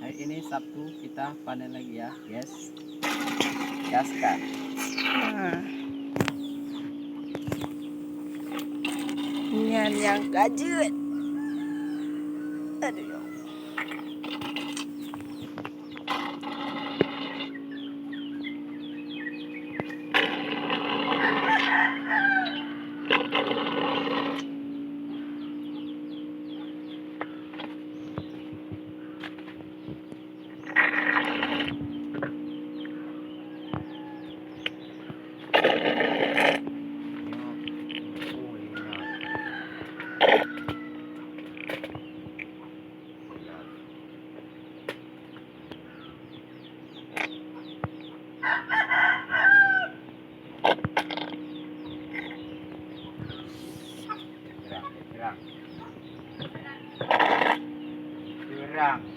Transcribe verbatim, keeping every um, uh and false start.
Ini Sabtu kita panen lagi ya, guys. Gaskan. Nah. Nyan nyang ka jeuet. Aduh ya Allah. Kurang.